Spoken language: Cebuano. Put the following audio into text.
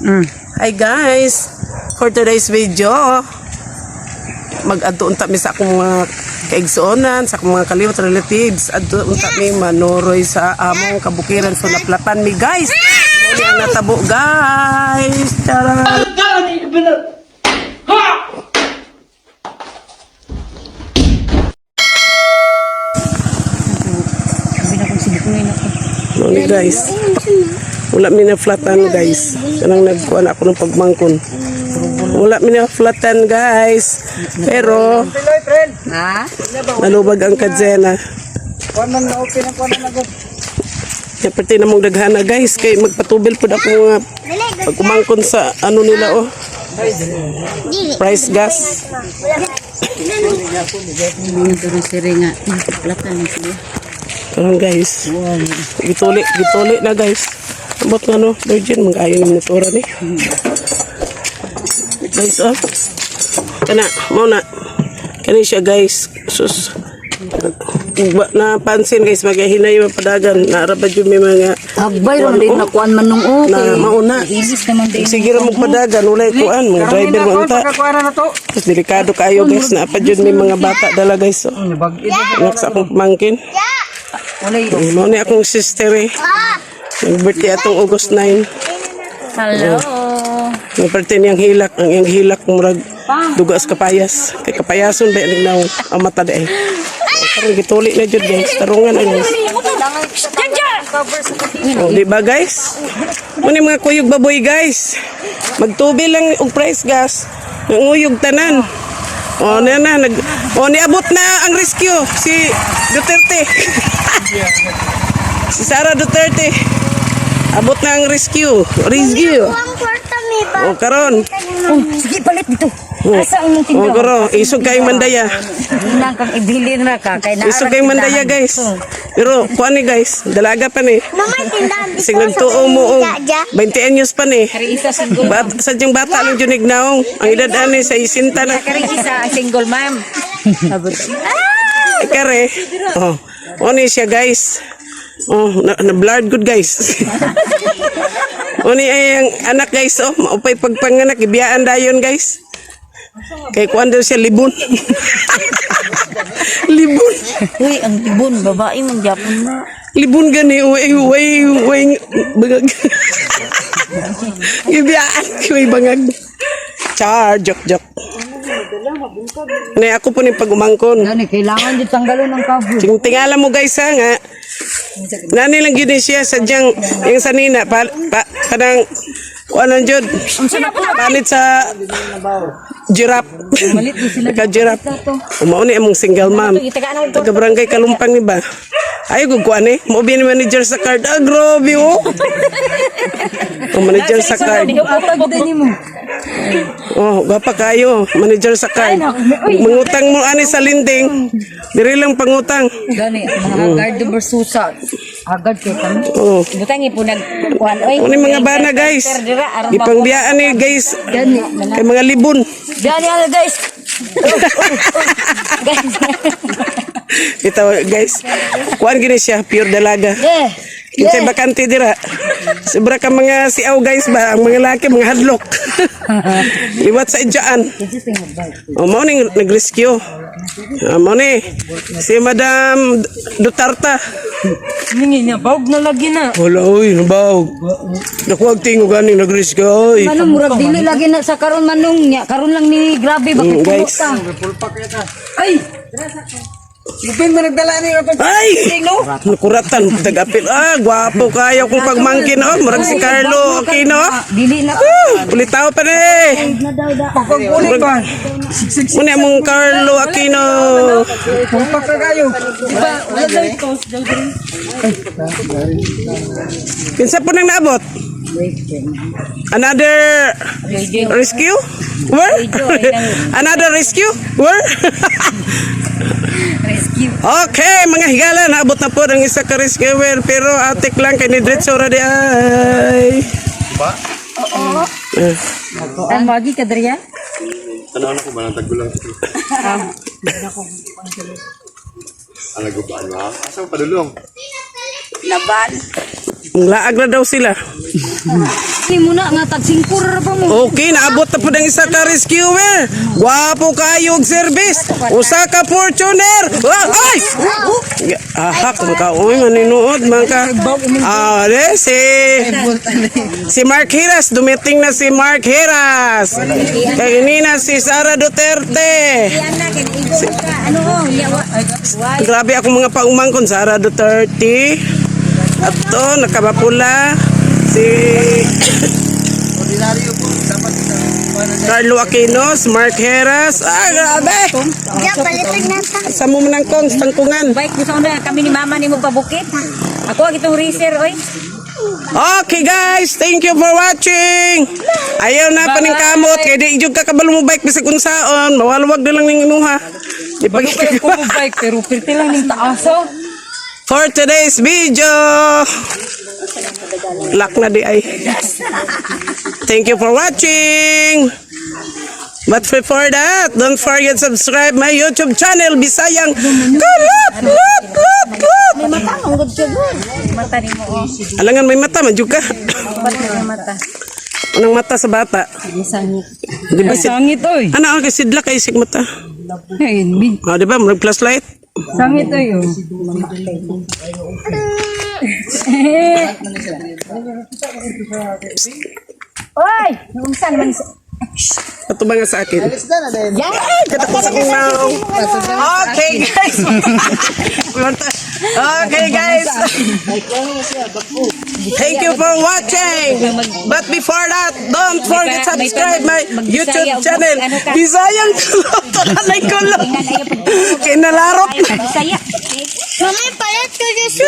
Hi guys! For today's video, mag-adto unta mi sa akong mga kaigsuonan, sa akong mga kaliwat relatives. Adto unta mi manuroy sa among kabukiran, so naplapan mi, guys. Mao ni ang natabo, guys. Tara! Mao ni, guys. Wala mi na flatan, guys. Kanang nagkuan ako ng pagmangkon. Wala mi na flatan, guys. Pero Ha? nalubag ang kadzena. Kaya pati na mong daghana, guys, kay magpatubil pud ako nga pagkumangkon sa ano nila, oh. Price gas. Mga siri nga. Platan na siya. Karon, guys. Gituli, gituli na, guys. Abot nga no, virgin magayo ni motora ni. Guys, oh. Kana, mao na. Kani siya, guys. Sus. Ba, napansin, guys, magahinay yung padagan. Naara ba dyan may mga Hagbay ron din na kuan man nung okay. Na mauna. Isis naman din. Sige ra mong padagan, walay kuan, mga driver mo unta. Tapos delikado kayo, guys, na pa dyan may mga bata dala, guys. Oh. Anak sa akong pamangkin. Walay. Mao ni akong sister eh. Nag-birthday atong August 9. Hello. Nag-birthday niyang hilak, ang iyang hilak murag duga sa kapayas. Kay kapayason ba yung naong ang mata di eh. Karon gituli na jud, guys, tarungan na, guys. Oh, di ba, guys? Muna mga kuyog baboy, guys. Magtubi lang og price gas. Nanguyog tanan. Oh, na na nag oh, niabot na ang rescue si Duterte. Si Sara Duterte. Abot na ang rescue. Rescue. Ang kwarta mi ba? Oh, karon. Oh, sige palit dito. Oh, Asa ang imong oh, tindahan? karon, isog kayong mandaya. Hinang kang ibilin ra ka kay naa. Isog kayong mandaya, guys. Pero kuan ni, guys, dalaga pa ni. Mamay tindahan dito. Sig nagtuo mo og Jaja. 20 anyos pa ni. Kari isa single. Bat, sadyang bata lang jud naong. Ang edad ani sa 60 na. Kari isa single ma'am. Ay, kare. Oh. Oni siya, guys. Oh, na, na blurred good, guys. Oni ay ang anak, guys, oh, maupay pagpanganak ibiyaan dayon, guys. Kay kuan daw siya libon. Libon. Uy, ang libon babae man gyapon na. Libon gani, way way way bangag. Ibiyaan way bangag. Char, joke joke. Ne ako po ni pagumangkon. Gani kailangan jud tanggalon ang cover. Ting tingala mo, guys, ha nga. Nani lang gyud ni siya sadyang yung sanina pa, pa kanang kuanan jud. Palit sa giraffe. Ka giraffe. Umao ni among single mom. Taga barangay Kalumpang ni ba? Ay gud kuan eh. Mo ni manager sa card. Ah, grabe oh. O manager sa card. Oh, gwapa kayo, manager sa card. Mangutang mo ani sa linding. Diri lang pangutang. Gani mga guard number susa. Agad kay kami. Oh. Butang ipo nag kuan oy. Ano yung mga bana, guys? Ipangbiyaan ni, guys. Kay mga libon. Gani ala, guys. Guys. Ito, guys. Kuan gini siya, pure dalaga. Yeah. Kinsay bakante dira. Sobra ka mga siaw, guys ba, ang mga laki mga hadlok. Liwat sa idyaan. O mo ning nag-rescue. Ah, mo ni si Madam Duterte. Ningi niya, bawg na lagi na. Wala oy, nabawg. Nakuha tingog gani nag-rescue oy. Manong murag dili lagi na sa karon manong nya karon lang ni grabe bakit Mm, guys. puno ka. Ay! Lupin mo nagdala ni Rapid. Ay! Nakuratan, tagapil. Ah, gwapo kayo kung pagmangkin, oh. Murag si Carlo Aquino. Dili na Ah, ulitaw pa na eh. Pagpagpulit pa. Muna mong Carlo Aquino. Pulpak ka kayo. Kinsa po nang naabot? Another rescue? Where? Another rescue? Where? rescue. Okay, mga higala, naabot na po ang isa ka rescuer pero atik lang kay ni Diretso ra di ay. Oo. Ang magi ka diriya? Tanaw na ko ba? Nagtagulang ko. Ang nagubaan ba? Asa mo padulong? Laban. Laag na daw sila. Ni muna nga tag singkur ra pa mo. Okay, naabot na po ng isa ka rescuer. Gwapo kayo og service. Usa ka Fortuner. Ah, ay! Ahak man ka oy, maninuod man ka. Ah, de, si Mark Hiras, dumiting na si Mark Hiras. Kay na si Sara Duterte. Ano oh, yawa. Grabe akong mga paumangkon, Sara Duterte. At to, nakabapula. Si Ordinaryo po. Dapat sa Carlo Aquino, si Mark Heras. Ah, grabe! Ya, palitan na ta. Sa mo man ang kong, tangkungan. Bike gusto na kami ni mama nimo pabukit. Ako ang itong racer oy. Okay guys, thank you for watching. Ayaw na paning kamot kay di jud ka kabalo mo bike bisag unsaon, mawalwag na lang ning imuha. Di pa bike pero pirti lang ning taas oh. For today's video. Lock na di ay. Thank you for watching. But before that, don't forget subscribe my YouTube channel, Bisayang Kulot, Lot, Lot, Lot. May mata man gud siya gud. Mata nimo oh. Alangan may mata, man jud ka. Ba't may mata? Anong mata sa bata? Sangit. Di ba si Sangit oy. Ano ang kasidla kay sig mata? Ay, mi. Oh, di ba? Murag flashlight. Sangit oy. Oh. Oy, unsa naman Ato ba nga sa akin? Ay, katakot sa akong naong. Okay, guys. Okay, guys. Thank you for watching. But before that, don't forget subscribe my YouTube channel. Bisayang Kulot. Talanay kulot. Kinalarot na. Bisaya. Mami, palit ko just